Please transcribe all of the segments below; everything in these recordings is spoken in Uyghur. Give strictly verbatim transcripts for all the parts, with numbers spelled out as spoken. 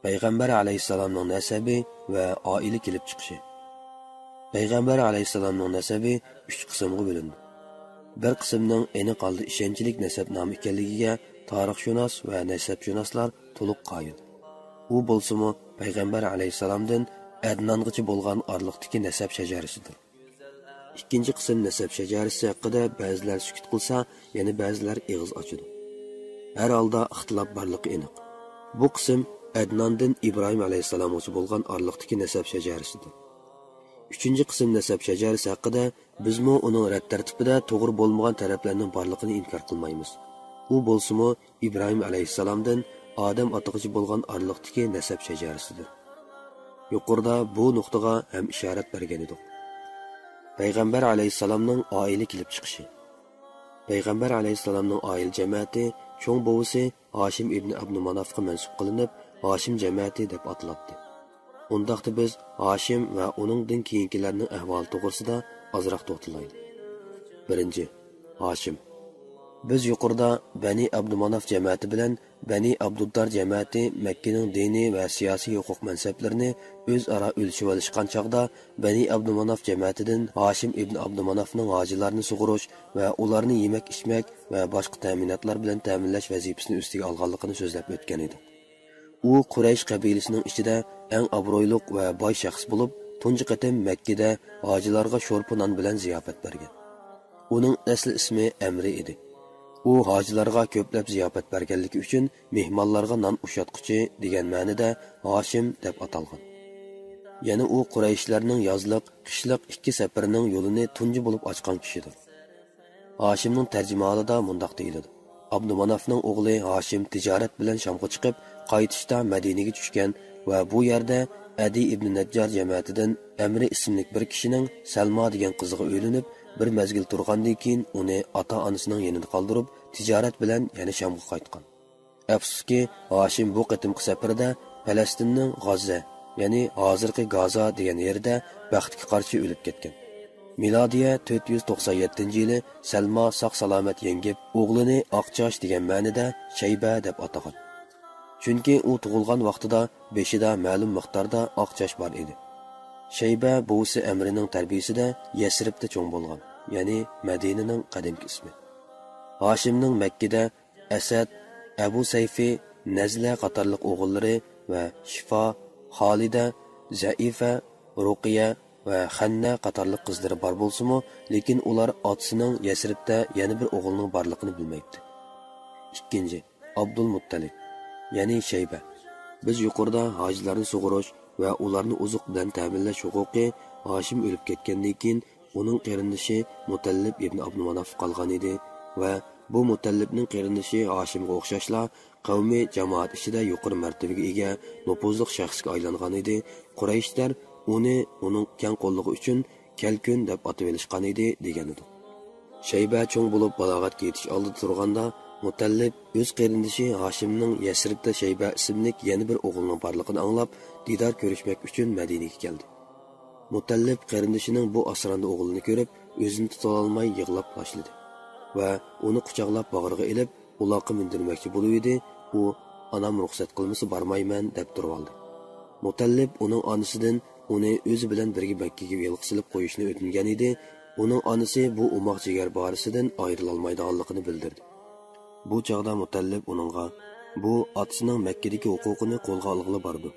پەيغەمبەر ئەلەيھىسسالامنىڭ نەسەبى ۋە ئائىلە كېلىپ چىقىشى. پەيغەمبەر ئەلەيھىسسالامنىڭ نەسەبى ئۈچ قىسىمغا بۆلۈنىدۇ. بىر قىسىمنىڭ ئېنىق ھالدا ئىشەنچلىك نەسەبنامە ئىكەنلىكىگە تارىخشۇناس ۋە نەسەبشۇناسلار تولۇق قايىل. ئۇ بولسىمۇ پەيغەمبەر ئەلەيھىسسالامدىن ئەدنانغىچە بولغان ئارىلىقتىكى نەسەب شەجەرىسىدۇر. ئىككىنچى قىسىم نەسەب شەجەرىسى ھەققىدە بەزىلەر سۈكۈت قىلسا، يەنە بەزىلەر ئېغىز ئاچىدۇ. ھەر ھالدا ئىختىلاپ بارلىقى ئېنىق. بۇ قىسىم ئەدناندىن ئىبراھىم ئەلەيھىسسالامغىچە بولغان ئارىلىقتىكى نەسەب شەجەرىسىدۇر. ئۈچىنچى قىسىم نەسەب شەجەرىسى ھەققىدە بىزمۇ ئۇنىڭ رەت تەرتىپىدە توغرا بولمىغان تەرەپلەرنىڭ بارلىقىنى ئىنكار قىلمايمىز. ئۇ بولسىمۇ ئىبراھىم ئەلەيھىسسالامدىن ئادەم ئاتىغىچە بولغان ئارىلىقتىكى نەسەب شەجەرىسىدۇر. يۇقىرىدا بۇ نۇقتىغا ھەم ئىشارەت بەرگەن ئىدۇق. پەيغەمبەر ئەلەيھىسسالامنىڭ ئائىلە كېلىپ چىقىشى. پەيغەمبەر ئەلەيھىسسالامنىڭ ئائىلە جەمەتى چوڭ بوۋىسى ھاشىم ئىبنى ئابدۇمانافقا مەنسۇپ قىلىنىپ، ھاشىم جەمەتى دەپ ئاتىلاتتى. ئۇنداقتا بىز ھاشىم ۋە ئۇنىڭدىن كېيىنكىلەرنىڭ ئەھۋالى توغرىسىدا ئازراق توختىلايلى. بىرىنچى، ھاشىم. بىز يۇقىرىدا بەنى ئابدۇماناف جەمەتى بىلەن بەنى ئابدۇددار جەمەتى مەككىنىڭ دىنىي ۋە سىياسىي ھوقۇق مەنسەپلىرىنى ئۆزئارا ئۆلچىۋېلىشقان چاغدا، بەنى ئابدۇماناف جەمەتىدىن ھاشىم ئىبن ئابدۇمانافنىڭ ھاجىلارنى سۇغۇرۇش ۋە ئۇلارنى يېمەك-ئىچمەك ۋە باشقا تەمىناتلار بىلەن تەمىنلەش ۋەزىپىسىنى ئۈستىگە ئالغانلىقىنى سۆزلەپ ئۆتكەن ئىدۇق. ئۇ قۇرەيش قەبىلىسىنىڭ ئىچىدە ئەڭ ئابرۇيلۇق ۋە باي شەخس بولۇپ، تۇنجى قېتىم مەككىدە ھاجىلارغا شورپا نان بىلەن زىياپەت بەرگەن. ئۇنىڭ ئەسلى ئىسمى ئەمرى ئىدى. ئۇ ھاجىلارغا كۆپلەپ زىياپەت بەرگەنلىكى ئۈچۈن مېھمانلارغا نان ئۇششاتقۇچى دېگەن مەنىدە ھاشىم دەپ ئاتالغان. يەنە ئۇ قۇرەيشلەرنىڭ يازلىق، قىشلىق ئىككى سەپىرىنىڭ يولىنى تۇنجى بولۇپ ئاچقان كىشىدۇر. ھاشىمنىڭ تەرجىمىھالىدا مۇنداق دېيىلىدۇ: ئابدۇمانافنىڭ ئوغلى ھاشىم تىجارەت بىلەن شامغا چىقىپ، قايتىشتا مەدىنىگە چۈشكەن ۋە بۇ يەردە ئەدى ئىبنى نەججار جەمەتىدىن ئەمرى ئىسىملىك بىر كىشىنىڭ سەلما دېگەن قىزىغا ئۆيلىنىپ، بىر مەزگىل تۇرغاندىن كېيىن ئۇنى ئاتا-ئانىسىنىڭ يېنىدا قالدۇرۇپ، تىجارەت بىلەن يەنە شامغا قايتقان. ئەپسۇسكى، ھاشىم بۇ قېتىمقى سەپىرىدە پەلەستىننىڭ غاززە، يەنى ھازىرقى گازا دېگەن يېرىدە بەختكە قارشى ئۆلۈپ كەتكەن. مىلادىيە تۆت يۈز توقسان يەتتىنچى يىلى سەلما ساق-سالامەت يەڭگىپ، ئوغلىنى ئاقچاش دېگەن مەنىدە شەيبە دەپ ئاتىغان. چۈنكى ئۇ تۇغۇلغان ۋاقتىدا بېشىدا مەلۇم مىقداردا ئاق چاچ بار ئىدى. شەيبە بوۋىسى ئەمرىنىڭ تەربىيىسىدە يەسرىبتە چوڭ بولغان، يەنى مەدىنىنىڭ قەدىمكى ئىسمى. ھاشىمنىڭ مەككىدە ئەسەد، ئەبۇ سەيفى، نەزلە قاتارلىق ئوغۇللىرى ۋە شىفا، خالىدە، زەئىفە، رۇقىيە ۋە خەننە قاتارلىق قىزلىرى بار بولسىمۇ، لېكىن ئۇلار ئاتىسىنىڭ يەسرىبتە يەنە بىر ئوغلىنىڭ بارلىقىنى بىلمەيتتى. ئىككىنچى، ئابدۇلمۇتتەلىپ، يەنى شەيبە. بىز يۇقىرىدا ھاجىلارنى سۇغۇرۇش ۋە ئۇلارنى ئوزۇق بىلەن تەمىنلەش ھوقۇقى ھاشىم ئۆلۈپ كەتكەندىن كېيىن ئۇنىڭ قېرىندىشى مۇتەللىپ ئىبن ئابدۇمانافقا قالغان ئىدى ۋە بۇ مۇتەللىپنىڭ قېرىندىشى ھاشىمغا ئوخشاشلا قەۋمى جامائەت ئىچىدە يۇقىرى مەرتىۋىگە ئىگە، نوپۇزلۇق شەخسكە ئايلانغان ئىدى. قۇرەيشلەر ئۇنى ئۇنىڭ كەڭ قوللۇقى ئۈچۈن كەلكۈن دەپ ئاتىۋېلىشقان ئىدى، دېگەنىدۇق. شەيبە چوڭ بولۇپ بالاغەتكە يېتىش ئالدىدا تۇرغاندا، مۇتەللىپ ئۆز قېرىندىشى ھاشىمنىڭ يەسرىبتە شەيبە ئىسىملىك يەنە بىر ئوغلىنىڭ بارلىقىنى ئاڭلاپ، دىدار كۆرۈشمەك ئۈچۈن مەدىنىگە كەلدى. مۇتەللىپ قېرىندىشىنىڭ بۇ ئاسراندا ئوغلىنى كۆرۈپ، ئۆزىنى تۇتالماي يىغلاپ باشلىدى ۋە ئۇنى قۇچاقلاپ باغرىغا ئېلىپ، ئۇلاققا مىندۈرمەكچى بولۇۋىدى، ئۇ، «ئانام رۇخسەت قىلمىسا بارمايمەن» دەپ تۇرۇۋالدى. مۇتەللىپ ئۇنىڭ ئانىسىدىن ئۇنى ئۆزى بىلەن بىرگە مەككىگە يىلغا سېلىپ قويۇشنى ئۆتۈنگەن ئىدى، ئۇنىڭ ئانىسى بۇ ئوماق جىگەر بارىسىدىن ئايرىلالمايدىغانلىقىنى بىلدۈردى. بۇ چاغدا مۇتەللىپ ئۇنىڭغا، «بۇ ئاتىسىنىڭ مەككىدىكى ھوقۇقىنى قولغا ئالغىلى بارىدۇ،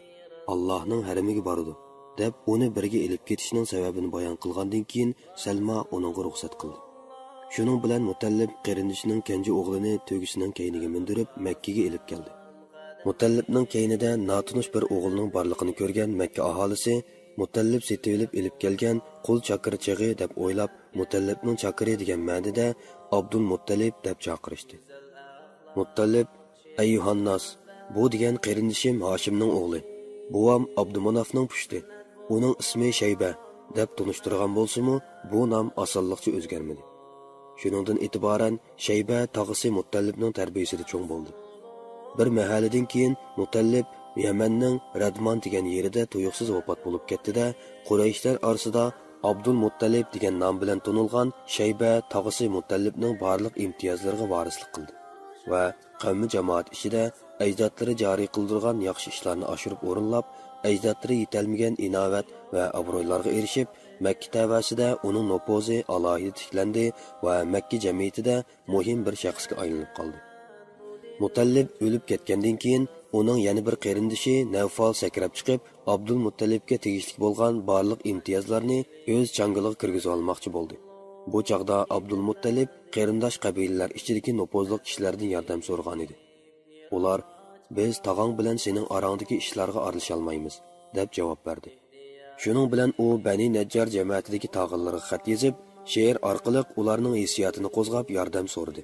ئاللاھنىڭ ھەرىمىگە بارىدۇ» دەپ، ئۇنى بىرگە ئېلىپ كېتىشنىڭ سەۋەبىنى بايان قىلغاندىن كېيىن، سەلما ئۇنىڭغا رۇخسەت قىلدى. شۇنىڭ بىلەن مۇتەللىپ قېرىندىشىنىڭ كەنجى ئوغلىنى تۆگىسىنىڭ كەينىگە مىندۈرۈپ، مەككىگە ئېلىپ كەلدى. مۇتەللىپنىڭ كەينىدە ناتونۇش بىر ئوغۇلنىڭ بارلىقىنى كۆرگەن مەككە ئاھالىسى مۇتەللىپ سېتىۋېلىپ ئېلىپ كەلگەن قۇل چاكىرى چېغى دەپ ئويلاپ، مۇتەللىپنىڭ چاكىرى دېگەن مەنىدە ئابدۇلمۇتتەلىپ دەپ چاقىرىشتى. مۇتتەلىپ، «ئەييۇھەنناس، بۇ دېگەن قېرىندىشىم ھاشىمنىڭ ئوغلى، بوۋام ئابدۇمانافنىڭ پۇشتى، ئۇنىڭ ئىسمى شەيبە» دەپ تونۇشتۇرغان بولسىمۇ، بۇ نام ئاسانلىقچە ئۆزگەرمىدى. شۇنىڭدىن ئېتىبارەن شەيبە تاغىسى مۇتتەلىپنىڭ تەربىيىسىدە چوڭ بولدى. بىر مەھەللىدىن كېيىن مۇتەللىپ يەمەننىڭ رەدمان دېگەن يېرىدە تۇيۇقسىز ۋاپات بولۇپ كەتتى-دە، قۇرەيشلەر ئارىسىدا ئابدۇلمۇتتەلىپ دېگەن نام بىلەن تونۇلغان شەيبە تاغىسى مۇتەللىپنىڭ بارلىق ئىمتىيازلىرىغا ۋارىسلىق قىلدى. ۋە قەۋمى جامائەت ئىچىدە ئەجدادلىرى جارى قىلدۇرغان ياخشى ئىشلارنى ئاشۇرۇپ ئورۇنلاپ، ئەجدادلىرى يېتەلمىگەن ئىناۋەت ۋە ئابرۇيلارغا ئېرىشىپ، مەككە تەۋەسىدە ئۇنىڭ نوپۇزى ئالاھىدە تىكلەندى ۋە مەككە جەمئىيىتىدە مۇھىم بىر شەخسكە ئايلىنىپ قالدى. مۇتەللىپ ئۆلۈپ كەتكەندىن كېيىن، ئۇنىڭ يەنە بىر قېرىندىشى نەۋفال سەكرەپ چىقىپ، ئابدۇلمۇتەللىپكە تېگىشلىك بولغان بارلىق ئىمتىيازلارنى ئۆز چاڭگىلىغا كىرگۈزۈۋالماقچى بولدى. بۇ چاغدا ئابدۇلمۇتەللىپ قېرىنداش قەبىلىلەر ئىچىدىكى نوپۇزلۇق كىشىلەردىن ياردەم سورىغان ئىدى. ئۇلار، «بىز تاغاڭ بىلەن سېنىڭ ئاراڭدىكى ئىشلارغا ئارىلىشالمايمىز» دەپ جاۋاب بەردى. شۇنىڭ بىلەن ئۇ بەنى نەججار جەمەتىدىكى تاغىلىرىغا خەت يېزىپ، شېئىر ئارقىلىق ئۇلارنىڭ ھېسسىياتىنى قوزغاپ ياردەم سورىدى.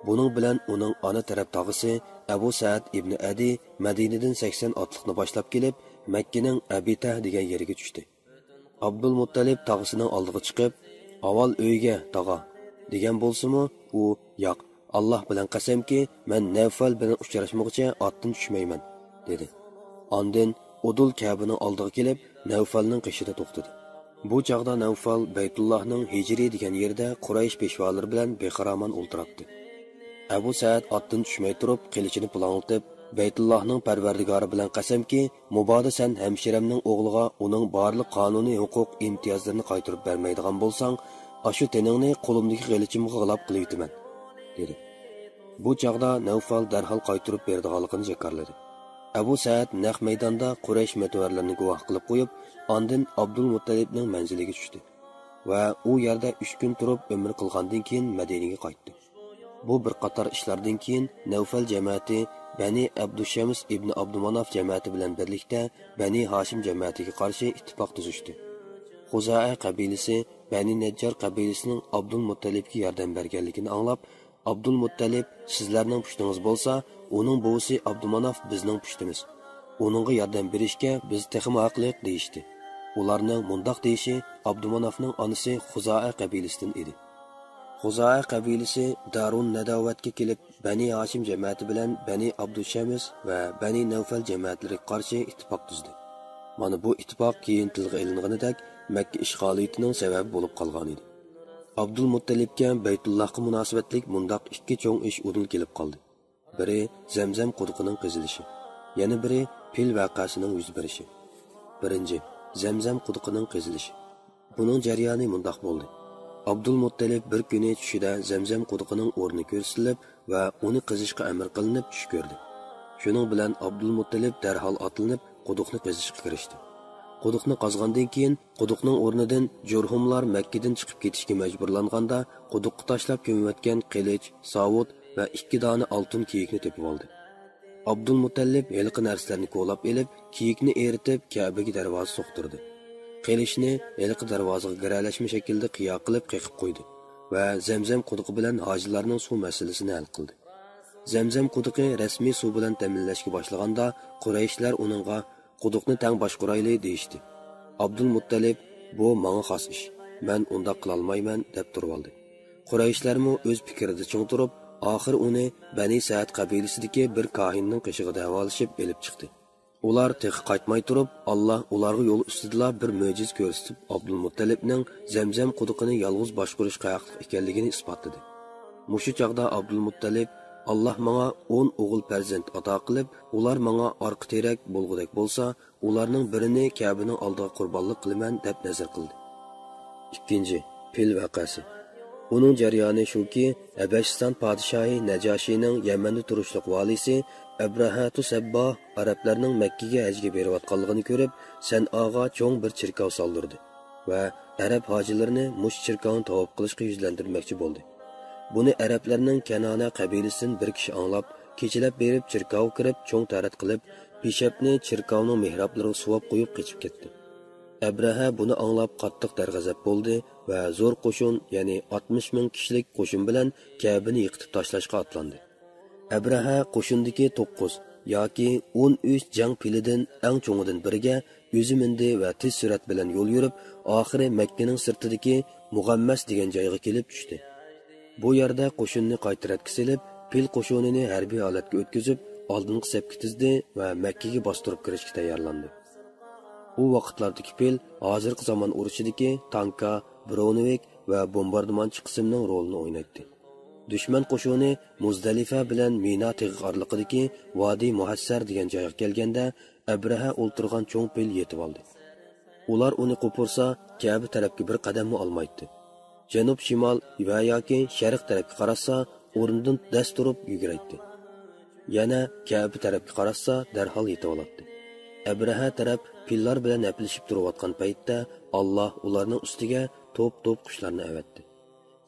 بۇنىڭ بىلەن ئۇنىڭ ئانا تەرەپ تاغىسى ئەبۇ سەئەد ئىبنى ئەدى مەدىنىدىن سەكسەن ئاتلىقنى باشلاپ كېلىپ، مەككىنىڭ ئەبىتەھ دېگەن يېرىگە چۈشتى. ئابدۇلمۇتتەلىپ تاغىسىنىڭ ئالدىغا چىقىپ، «ئاۋۋال ئۆيگە، تاغا» دېگەن بولسىمۇ، ئۇ، «ياق، ئاللاھ بىلەن قەسەمكى، مەن نەۋفەل بىلەن ئۇچراشمىغۇچە ئاتتىن چۈشمەيمەن» دېدى. ئاندىن ئۇدۇل كەبىنىڭ ئالدىغا كېلىپ، نەۋفەلنىڭ قېشىدا توختىدى. بۇ چاغدا نەۋفەل بەيتۇللاھنىڭ ھىجرى دېگەن يېرىدە قۇرەيش پېشۋالىرى بىلەن بىخىرامان ئولتۇراپتۇ. ئەبۇ سەئەد ئاتتىن چۈشمەي تۇرۇپ، قىلىچىنى پۇلاڭلىتىپ، «بەيتۇللاھنىڭ پەرۋەردىگارى بىلەن قەسەمكى، مۇبادا سەن ھەمشىرەمنىڭ ئوغلىغا ئۇنىڭ بارلىق قانۇنىي ھوقۇق ئىمتىيازلىرىنى قايتۇرۇپ بەرمەيدىغان بولساڭ، ئاشۇ تېنىڭنى قولۇمدىكى قىلىچىمغا غىلاپ قىلىۋېتىمەن» دېدى. بۇ چاغدا نەۋفال دەرھال قايتۇرۇپ بېرىدىغانلىقىنى جاكارلىدى. ئەبۇ سەئەد نەق مەيداندا قۇرەيش مۆتىۋەرلىرىنى گۇۋاھ قىلىپ قويۇپ، ئاندىن ئابدۇلمۇتتەلىپنىڭ مەنزىلىگە چۈشتى ۋە ئۇ يەردە ئۈچ كۈن تۇرۇپ ئۆمرە قىلغاندىن كېيىن مەدىنىگە قايتتى. بۇ بىر قاتار ئىشلاردىن كېيىن نەۋفەل جەمەتى بەنى ئابدۇشەمس ئىبنى ئابدۇماناف جەمەتى بىلەن بىرلىكتە بەنى ھاشىم جەمەتىگە قارشى ئىتتىپاق تۈزۈشتى. خۇزائە قەبىلىسى بەنى نەججار قەبىلىسىنىڭ ئابدۇلمۇتتەلىپكە ياردەم بەرگەنلىكىنى ئاڭلاپ، ئابدۇلمۇتتەلىپ، «سىزلەرنىڭ پۇشتىڭىز بولسا، ئۇنىڭ بوۋىسى ئابدۇماناف بىزنىڭ پۇشتىمىز. ئۇنىڭغا ياردەم بېرىشكە بىز تېخىمۇ ھەقلىق» دېيىشتى. ئۇلارنىڭ مۇنداق دېيىشى ئابدۇمانافنىڭ ئانىسى خۇزائە قەبىلىسىدىن ئىدى. خۇزائە قەبىلىسى دارۇن نەداۋەتكە كېلىپ، بەنى ھاشىم جەمەتى بىلەن بەنى ئابدۇشەمس ۋە بەنى نەۋفەل جەمەتلىرىگە قارشى ئىتتىپاق تۈزدى. مانا بۇ ئىتتىپاق كېيىن تىلغا ئېلىنغىنىدەك مەككە ئىشغالىيىتىنىڭ سەۋەبى بولۇپ قالغان ئىدى. ئابدۇلمۇتتەلىپكە بەيتۇللاھقا مۇناسىۋەتلىك مۇنداق ئىككى چوڭ ئىش ئۇدۇل كېلىپ قالدى. بىرى زەمزەم قۇدۇقىنىڭ قېزىلىشى، يەنە بىرى پىل ۋەقەسىنىڭ يۈز بېرىشى. بىرىنچى، زەمزەم قۇدۇقىنىڭ قېزىلىشى. بۇنىڭ جەريانى مۇنداق بولدى. ئابدۇلمۇتتەلىپ بىر كۈنى چۈشىدە زەمزەم قۇدۇقىنىڭ ئورنى كۆرسىتىلىپ ۋە ئۇنى قېزىشقا ئەمىر قىلىنىپ چۈش كۆردى. شۇنىڭ بىلەن ئابدۇلمۇتتەلىپ دەرھال ئاتلىنىپ قۇدۇقنى قېزىشقا كىرىشتى. قۇدۇقنى قازغاندىن كېيىن، قۇدۇقنىڭ ئورنىدىن جۇرھۇملار مەككىدىن چىقىپ كېتىشكە مەجبۇرلانغاندا، قۇدۇققا تاشلاپ كۆمۈۋەتكەن قىلىچ، ساۋۇت ۋە ئىككى دانە ئالتۇن كىيىكنى تېپىۋالدى. ئابدۇلمۇتەللىپ ھېلىقى نەرسىلەرنى كولاپ ئېلىپ، كىيىكنى ئېرىتىپ، كەبىگە دەرۋازا سوقتۇردى. قىلىچنى ھېلىقى دەرۋازىغا گىرەلەشمە شەكىلدە قىيا قىلىپ قېقىپ قويدى ۋە زەمزەم قۇدۇقى بىلەن ھاجىلارنىڭ سۇ مەسىلىسىنى ھەل قىلدى. زەمزەم قۇدۇقى رەسمىي سۇ بىلەن تەمىنلەشكە باشلىغاندا، قۇرەيشلەر ئۇنىڭغا، «قۇدۇقنى تەڭ باشقۇرايلى» دېيىشتى. ئابدۇلمۇتتەلىپ، «بۇ ماڭا خاس ئىش، مەن ئۇنداق قىلالمايمەن» دەپ تۇرۇۋالدى. قۇرەيشلەرمۇ ئۆز پىكرىدە چىڭ تۇرۇپ، ئاخىرى ئۇنى بەنى سەئەد قەبىلىسىدىكى بىر كاھىننىڭ قېشىغا دەۋالىشىپ ئېلىپ چىقتى. ئۇلار تېخى قايتماي تۇرۇپ، ئاللا ئۇلارغا يول ئۈستىدىلا بىر مۆجىزە كۆرسىتىپ، ئابدۇلمۇتتەلىپنىڭ زەمزەم قۇدۇقىنى يالغۇز باشقۇرۇشقا ھەقلىق ئىكەنلىكىنى ئىسپاتلىدى. مۇشۇ چاغدا ئابدۇلمۇتتەلىپ، «ئاللا ماڭا ئون ئوغۇل پەرزەنت ئاتا قىلىپ، ئۇلار ماڭا ئارقا تىرەك بولغۇدەك بولسا، ئۇلارنىڭ بىرىنى كەبىنىڭ ئالدىغا قۇربانلىق قىلىمەن» دەپ نەزەر قىلدى. ئىككىنچى، پىل ۋەقەسى. ئۇنىڭ جەريانى شۇكى، ھەبەشىستان پادىشاھى نەجاشىنىڭ يەمەندە تۇرۇشلۇق ۋالىسى ئەبرەھەتۇ سەبباھ ئەرەبلەرنىڭ مەككىگە ھەجگە بېرىۋاتقانلىقىنى كۆرۈپ، سەنئاغا چوڭ بىر چېركاۋ سالدۇردى ۋە ئەرەب ھاجىلىرىنى مۇشۇ چېركاۋنى تاۋاپ قىلىشقا يۈزلەندۈرمەكچى بولدى. بۇنى ئەرەبلەرنىڭ كەنانە قەبىلىسىدىن بىر كىشى ئاڭلاپ، كېچىلەپ بېرىپ چېركاۋغا كىرىپ، چوڭ تەرەت قىلىپ، پېشەپنى چېركاۋنىڭ مېھرابلىرىغا سۇۋاپ قويۇپ قېچىپ كەتتى. ئەبرەھە بۇنى ئاڭلاپ قاتتىق دەرغەزەپ بولدى ۋە زور قوشۇن، يەنى ئاتمىش مىڭ كىشىلىك قوشۇن بىلەن كەبىنى يىقىتىپ تاشلاشقا ئاتلاندى. ئەبرەھە قوشۇندىكى توققۇز ياكى ئون ئۈچ جەڭ پىلىدىن ئەڭ چوڭىدىن بىرىگە ئۆزى مىندى ۋە تېز سۈرئەت بىلەن يول يۈرۈپ، ئاخىرى مەككىنىڭ سىرتىدىكى مۇغەممەس دېگەن جايغا كېلىپ چۈشتى. بۇ يەردە قوشۇننى قايتا رەتكە سېلىپ، پىل قوشۇنىنى ھەربىي ھالەتكە ئۆتكۈزۈپ، ئالدىنقى سەپكە تىزدى ۋە مەككىگە باستۇرۇپ كىرىشكە تەييارلاندى. ئۇ ۋاقىتلاردىكى پىل ھازىرقى زامان ئۇرۇشىدىكى تانكا، برونېۋىك ۋە بومباردىمانچى قىسىمنىڭ رولىنى ئوينايتتى. دۈشمەن قوشۇنى مۇزدەلىفە بىلەن مىنا تېغى ئارىلىقىدىكى ۋادى مۇھەسسەر دېگەن جايغا كەلگەندە، ئەبرەھە ئولتۇرغان چوڭ پىل يېتىۋالدى. ئۇلار ئۇنى قوپۇرسا، كەبە تەرەپكە بىر قەدەممۇ ئالمايتتى. جەنۇب، شىمال ۋە ياكى شەرق تەرەپكە قاراتسا، ئورنىدىن دەس تۇرۇپ يۈگۈرەيتتى. يەنە كەبە تەرەپكە قاراتسا، دەرھال يېتىۋالاتتى. ئەبرەھە تەرەپ پىللار بىلەن ھەپىلىشىپ تۇرۇۋاتقان پەيتتە، ئاللا ئۇلارنىڭ ئۈستىگە توپ-توپ قۇشلارنى ئەۋەتتى.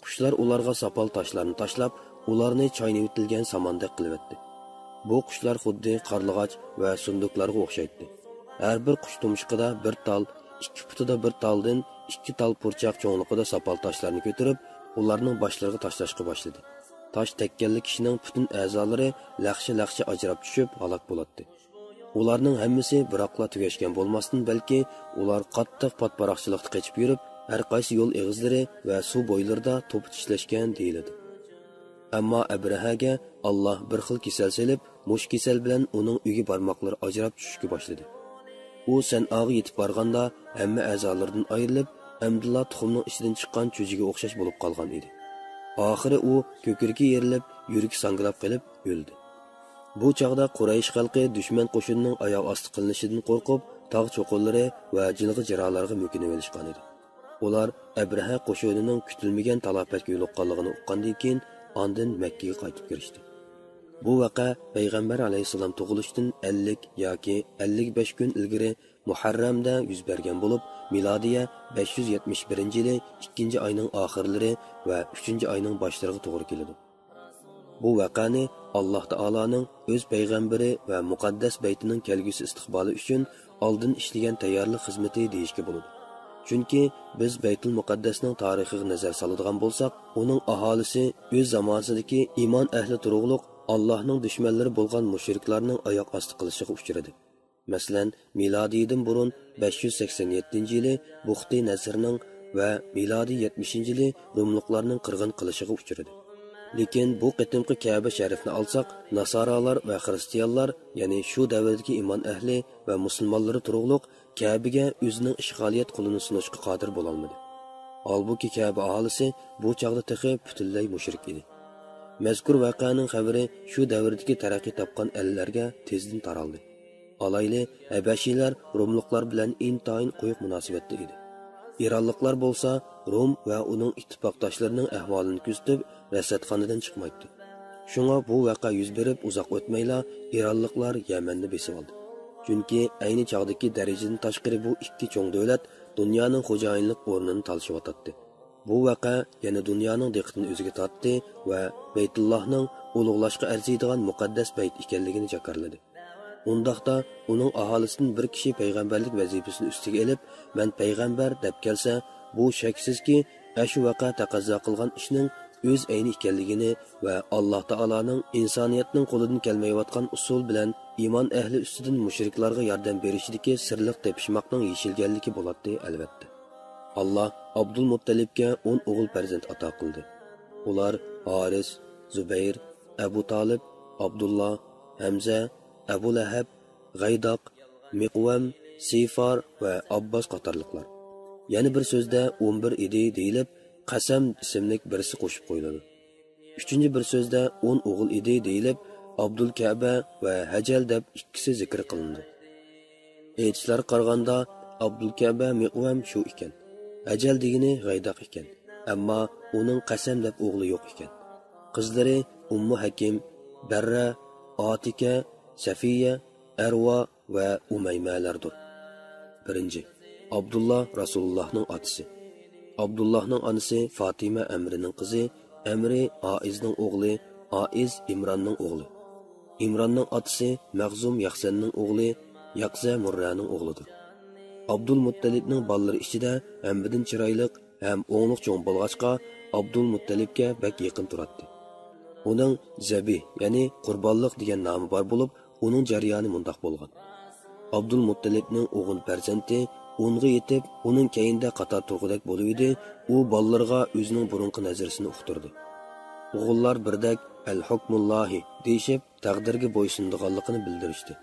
قۇشلار ئۇلارغا ساپال تاشلارنى تاشلاپ، ئۇلارنى چاينىۋېتىلگەن ساماندەك قىلىۋەتتى. بۇ قۇشلار خۇددى قارلىغاچ ۋە سۇندۇقلارغا ئوخشايتتى. ھەر بىر قۇش تۇمشۇقىدا بىر تال، ئىككى پۇتىدا بىر تالدىن ئىككى تال پۇرچاق چوڭلۇقىدا ساپال تاشلارنى كۆتۈرۈپ، ئۇلارنىڭ باشلىرىغا تاشلاشقا باشلىدى. تاش تەگكەندە كىشىنىڭ پۈتۈن ئەزالىرى لەخشە-لەخشە ئاجراپ چۈشۈپ، ھالاك بولاتتى. ئۇلارنىڭ ھەممىسى بىراقلا تۈگەشكەن بولماستىن، بەلكى ئۇلار قاتتىق پاتپاراقچىلىقتا قېچىپ يۈرۈپ، ھەر قايسى يول ئېغىزلىرى ۋە سۇ بويلىرىدا توپا چىشلەشكەن دېيىلىدۇ. ئەمما ئەبرەھەگە ئاللا بىر خىل كېسەل سېلىپ، مۇشۇ كېسەل بىلەن ئۇنىڭ ئۈگە بارماقلىرى ئاجراپ چۈشۈشكە باشلىدى. ئۇ سەنئاغا يېتىپ بارغاندا، ھەممە ئەزالىرىدىن ئايرىلىپ، ئەمدىلا تۇخۇمنىڭ ئىچىدىن چىققان چۈجىگە ئوخشاش بولۇپ قالغان ئىدى. ئاخىرى ئۇ كۆكرىكى يېرىلىپ، يۈرىكى ساڭگىلاپ قېلىپ ئۆلدى. بۇ چاغدا قۇرەيش خەلقى دۈشمەن قوشۇنىنىڭ ئاياغ ئاستى قىلىنىشىدىن قورقۇپ، تاغ چوققىلىرى ۋە جىلغا-جىرالارغا مۆكۈنۈۋېلىشقانىدى. ئۇلار ئەبرەھە قوشۇنىنىڭ كۈتۈلمىگەن تالاپەتكە يولۇققانلىقىنى ئۇققاندىن كېيىن، ئاندىن مەككىگە قايتىپ كىرىشتى. بۇ ۋەقە پەيغەمبەر ئەلەيھىسسالام تۇغۇلۇشتىن ئەللىك ياكى ئەللىك بەش كۈن ئىلگىرى مۇھەررەمدە يۈز بەرگەن بولۇپ، مىلادىيە بەش يۈز يەتمىش بىرىنچى يىلى ئىككىنچى ئاينىڭ ئاخىرلىرى ۋە ئۈچىنچى ئاينىڭ باشلىرىغا توغرا كېلىدۇ. بۇ ۋەقەنى ئاللاھ تائالانىڭ ئۆز پەيغەمبىرى ۋە مۇقەددەس بەيتىنىڭ كەلگۈسى ئىستىقبالى ئۈچۈن ئالدىن ئىشلىگەن تەييارلىق خىزمىتى دېيىشكە بولىدۇ. چۈنكى بىز بەيتۇل مۇقەددەسنىڭ تارىخىغا نەزەر سالىدىغان بولساق، ئۇنىڭ ئاھالىسى ئۆز زامانىسىدىكى ئىمان ئەھلى تۇرۇقلۇق ئاللاھنىڭ دۈشمەنلىرى بولغان مۇشرىكلارنىڭ ئاياق ئاستى قىلىشىغا ئۇچرىدى. مەسىلەن، مىلادىيىدىن بۇرۇن بەش يۈز سەكسەن يەتتىنچى يىلى بۇختى نەسرنىڭ ۋە مىلادىي يەتمىشىنچى يىلى روملۇقلارنىڭ قىرغىن قىلىشىغا ئۇچرىدى. لېكىن بۇ قېتىمقى كەبە شەرىفنى ئالساق، ناسارالار ۋە خىرىستىيانلار، يەنى شۇ دەۋردىكى ئىمان ئەھلى ۋە مۇسۇلمانلىرى تۇرۇقلۇق كەبىگە ئۆزىنىڭ ئىشغالىيەت قولىنى سۇنۇشقا قادىر بولالمىدى. ھالبۇكى، كەبە ئاھالىسى بۇ چاغدا تېخى پۈتۈنلەي مۇشرىك ئىدى. مەزكۇر ۋەقەنىڭ خەۋىرى شۇ دەۋردىكى تەرەققىي تاپقان ئەللەرگە تېزدىن تارالدى. ئالايلى، ھەبەشىيلەر روملۇقلار بىلەن ئىنتايىن قويۇق مۇناسىۋەتتە ئىدى. ئىرانلىقلار بولسا روم ۋە ئۇنىڭ ئىتتىپاقداشلىرىنىڭ ئەھۋالىنى كۆزىتىپ، رەسەتخانىدىن چىقمايتتى. شۇڭا بۇ ۋەقە يۈز بېرىپ ئۇزاق ئۆتمەيلا، ئىرانلىقلار يەمەننى بېسىۋالدى. چۈنكى ئەينى چاغدىكى دەرىجىدىن تاشقىرى بۇ ئىككى چوڭ دۆلەت دۇنيانىڭ خوجايىنلىق ئورنىنى تالىشىۋاتاتتى. بۇ ۋەقە يەنە دۇنيانىڭ دىققىتىنى ئۆزىگە تارتتى ۋە بەيتۇللاھنىڭ ئۇلۇغلاشقا ئەرزىيدىغان مۇقەددەس بەيت ئىكەنلىكىنى جاكارلىدى. ئۇنداقتا، ئۇنىڭ ئاھالىسىدىن بىر كىشى پەيغەمبەرلىك ۋەزىپىسىنى ئۈستىگە ئېلىپ، «مەن پەيغەمبەر» دەپ كەلسە، بۇ شەكسىزكى، ئەشۇ ۋەقە تەقەززا قىلغان ئىشنىڭ ئۆز ئەينى ئىكەنلىكىنى ۋە ئاللاھ تائالانىڭ ئىنسانىيەتنىڭ قولىدىن كەلمەيۋاتقان ئۇسۇل بىلەن ئىمان ئەھلى ئۈستىدىن مۇشرىكلارغا ياردەم بېرىشىدىكى سىرلىق تېپىشماقنىڭ يېشىلگەنلىكى بولاتتى، ئەلۋەتتە. ئاللاھ ئابدۇلمۇتتەلىپكە ئون ئوغۇل پەرزەنت ئاتا قىلدى. ئۇلار ھارىس، زۇبەير، ئەبۇ تالىپ، ئابدۇللا، ھەمزە، ئەبۇ لەھەب، غەيداق، مىقۋەم، سىفار ۋە ئابباس قاتارلىقلار. يەنە بىر سۆزدە ئون بىر ئىدى دېيىلىپ، قەسەم ئىسىملىك بىرسى قوشۇپ قويۇلىدۇ. ئۈچىنچى بىر سۆزدە ئون ئوغۇل ئىدى دېيىلىپ، ئابدۇلكەبە ۋە ھەجەل دەپ ئىككىسى زىكىر قىلىنىدۇ. ئېيتىشلارغا قارىغاندا، ئابدۇلكەبە مىقۋەم شۇ ئىكەن. ھەجەل دېگىنى غەيداق ئىكەن. ئەمما ئۇنىڭ قەسەم دەپ ئوغلى يوق ئىكەن. قىزلىرى ئۇممۇ ھەكىم، بەررە، ئاتىكە، سەفىيە، ئەرۋا ۋە ئۇمەيمەلەردۇر. بىرىنچى، ئابدۇللا رەسۇلۇللاھنىڭ ئاتىسى. ئابدۇللاھنىڭ ئانىسى فاتىمە ئەمرىنىڭ قىزى، ئەمرى ئائىزنىڭ ئوغلى، ئائىز ئىمراننىڭ ئوغلى. ئىمراننىڭ ئاتىسى مەخزۇم يەخسەننىڭ ئوغلى، يەقزە مۇررەنىڭ ئوغلىدۇر. ئابدۇلمۇتتەلىپنىڭ بالىلىرى ئىچىدە ھەممىدىن چىرايلىق ھەم ئوڭلۇق چوڭ بولغاچقا، ئابدۇلمۇتتەلىپكە بەك يېقىن تۇراتتى. ئۇنىڭ زەبىھ، يەنى قۇربانلىق دېگەن نامى بار بولۇپ، ئۇنىڭ جەريانى مۇنداق بولغان. ئابدۇلمۇتتەلىپنىڭ ئوغۇل پەرزەنتى ئونغا يېتىپ، ئۇنىڭ كەينىدە قاتار تۇرغۇدەك بولۇۋىدى، ئۇ بالىلىرىغا ئۆزىنىڭ بۇرۇنقى نەزىرىسىنى ئۇقتۇردى. ئوغۇللار بىردەك «ئەل ھۇكمۇللاھى» دېيىشىپ، تەقدىرگە بويسۇنىدىغانلىقىنى بىلدۈرۈشتى.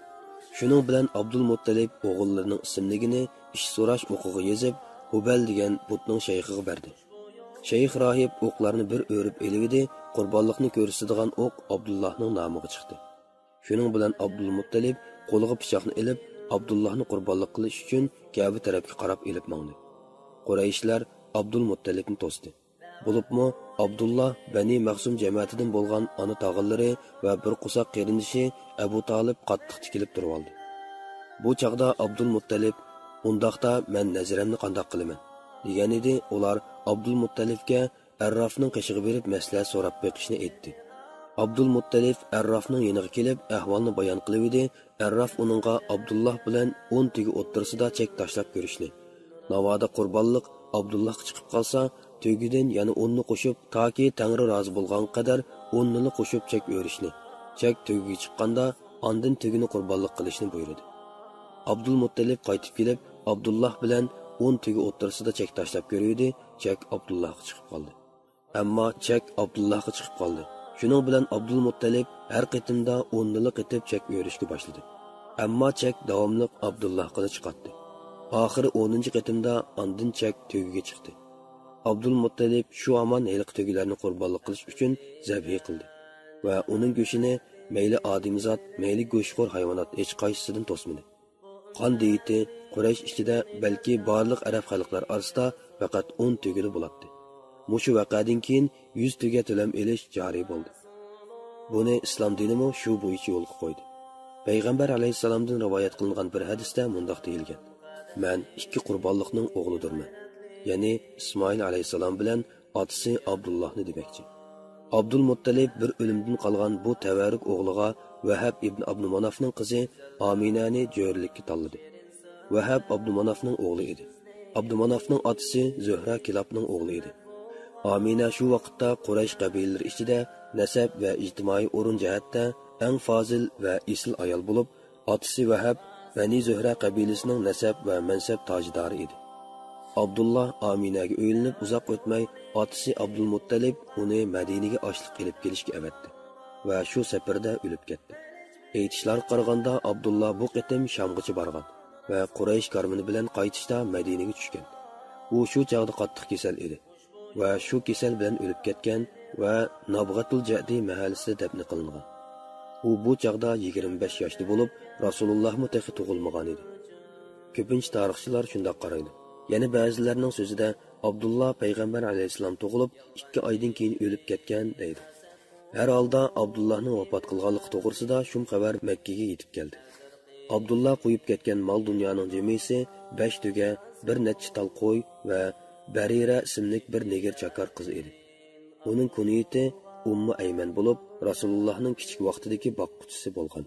شۇنىڭ بىلەن ئابدۇلمۇتتەلىپ ئوغۇللىرىنىڭ ئىسىملىكىنى ئىش سوراش ئوقىغا يېزىپ، ھۇبەل دېگەن بۇتنىڭ شەيخىغا بەردى. شەيخ راھىب ئوقلارنى بىر ئۆرۈپ ئېلىۋىدى، قۇربانلىقنى كۆرسىتىدىغان ئوق ئابدۇللاھنىڭ نامىغا چىقتى. شۇنىڭ بىلەن ئابدۇلمۇتتەلىپ قولىغا پىچاقنى ئېلىپ، ئابدۇللاھنى قۇربانلىق قىلىش ئۈچۈن كەبە تەرەپكە قاراپ ئېلىپ ماڭدى. قۇرەيشلەر ئابدۇلمۇتتەلىپنى توستى. بولۇپمۇ ئابدۇللا بەنى مەخزۇم جەمەتىدىن بولغان ئانا تاغىلىرى ۋە بىر قورساق قېرىندىشى ئەبۇ تالىپ قاتتىق تىكىلىپ تۇرۇۋالدى. بۇ چاغدا ئابدۇلمۇتتەلىپ، «ئۇنداقتا مەن نەزىرەمنى قانداق قىلىمەن؟» دېگەنىدى. ئۇلار ئابدۇلمۇتتەلىپكە ئەررافنىڭ قېشىغا بېرىپ مەسلىھەت سوراپ بېقىشنى ئېيتتى. ئابدۇلمۇتتەلىپ ئەررافنىڭ يېنىغا كېلىپ ئەھۋالنى بايان قىلىۋىدى. ئەرراف ئۇنىڭغا ئابدۇللا بىلەن ئون تۆگە ئوتتۇرىسىدا چەك تاشلاپ كۆرۈشنى، ناۋادا قۇربانلىق ئابدۇللاغا چىقىپ قالسا، تۆگىدىن يەنە ئوننى قوشۇپ، تاكى تەڭرى رازى بولغانغا قەدەر ئوننىلا قوشۇپ چەك ئۆرۈشنى، چەك تۆگىگە چىققاندا ئاندىن تۆگىنى قۇربانلىق قىلىشنى بۇيرۇدى. ئابدۇلمۇتتەلىپ قايتىپ كېلىپ، ئابدۇللا بىلەن ئون تۆگە ئوتتۇرىسىدا چەك تاشلاپ كۆرۈۋىدى، چەك ئابدۇللاغا چىقىپ قالدى. ئەمما چەك ئابدۇللاغا چىقىپ قالدى. شۇنىڭ بىلەن ئابدۇلمۇتتەلىپ ھەر قېتىمدا ئوننىلا قېتىپ چەك ئۆرۈشكە باشلىدى. ئەمما چەك داۋاملىق ئابدۇللاغىلا چىقاتتى. ئاخىرى ئونىنچى قېتىمدا ئاندىن چەك تۆگىگە چىقتى. ئابدۇلمۇتتەلىپ شۇ ھامان ھېلىقى تۆگىلەرنى قۇربانلىق قىلىش ئۈچۈن زەبھى قىلدى ۋە ئۇنىڭ گۆشىنى مەيلى ئادىمىزات، مەيلى گۆشخور ھايۋانات ھېچقايسىسىدىن توسمىدى. قان دېيىتى قۇرەيش ئىچىدە، بەلكى بارلىق ئەرەب خەلقلەر ئارىسىدا پەقەت ئون تۆگىدە بولاتتى. مۇشۇ ۋەقەدىن كېيىن يۈز تۆگە تۆلەم ئېلىش جارى بولدى. بۇنى ئىسلام دىنىمۇ شۇ بويىچە يولغا قويدى. پەيغەمبەر ئەلەيھىسسالامدىن رىۋايەت قىلىنغان بىر ھەدىستە مۇنداق دېيىلگەن: «مەن ئىككى قۇربانلىقنىڭ ئوغلىدۇرمەن.» يەنى ئىسمائىل ئەلەيھىسسالام بىلەن ئاتىسى ئابدۇللاھنى دېمەكچى. ئابدۇلمۇتتەلىپ بىر ئۆلۈمدىن قالغان بۇ تەۋەررۈك ئوغلىغا ۋەھەب ئىبن ئابدۇمانافنىڭ قىزى ئامىنەنى جۆرىلىككە تاللىدى. ۋەھەب ئابدۇمانافنىڭ ئوغلى ئىدى. ئابدۇمانافنىڭ ئاتىسى زۆھرە كىلابنىڭ ئوغلى ئىدى. ئامىنە شۇ ۋاقىتتا قۇرەيش قەبىلىلىرى ئىچىدە نەسەب ۋە ئىجتىمائىي ئورۇن جەھەتتە ئەڭ فازىل ۋە ئېسىل ئايال بولۇپ، ئاتىسى ۋەھەب بەنى زۆھرە قەبىلىسىنىڭ نەسەب ۋە مەنسەپ تاجىدارى ئىدى. ئابدۇللا ئامىنەگە ئۆيلىنىپ ئۇزاق ئۆتمەي، ئاتىسى ئابدۇلمۇتتەلىپ ئۇنى مەدىنىگە ئاشلىق ئېلىپ كېلىشكە ئەۋەتتى ۋە شۇ سەپىرىدە ئۆلۈپ كەتتى. ئېيتىشلارغا قارىغاندا، ئابدۇللا بۇ قېتىم شامغىچە بارغان ۋە قۇرەيش كارۋىنى بىلەن قايتىشتا مەدىنىگە چۈشكەن. ئۇ شۇ چاغدا قاتتىق كېسەل ئىدى ۋە شۇ كېسەل بىلەن ئۆلۈپ كەتكەن ۋە نابغەتۇل جەدى مەھەللىسىدە دەپنە قىلىنغان. ئۇ بۇ چاغدا يىگىرمە بەش ياشتا بولۇپ، رەسۇلۇللاھمۇ تېخى تۇغۇلمىغان ئىدى. كۆپىنچە تارىخچىلار شۇنداق قارايدۇ. يەنە بەزىلەرنىڭ سۆزىدە، ئابدۇللا پەيغەمبەر ئەلەيھىسسالام تۇغۇلۇپ ئىككى ئايدىن كېيىن ئۆلۈپ كەتكەن دەيدۇ. ھەر ھالدا ئابدۇللانىڭ ۋاپات قىلغانلىقى توغرىسىدا شۇم خەۋەر مەككىگە يېتىپ كەلدى. ئابدۇللا قويۇپ كەتكەن مال-دۇنيانىڭ جىمىسى بەش تۆگە، بىر نەچچە تال قوي ۋە بەرىرە ئىسىملىك بىر نېگىر چاكار قىز ئىدى. ئۇنىڭ كۇنيىتى ئۇممۇ ئەيمەن بولۇپ، رەسۇلۇللاھنىڭ كىچىك ۋاقتىدىكى باققۇچىسى بولغان.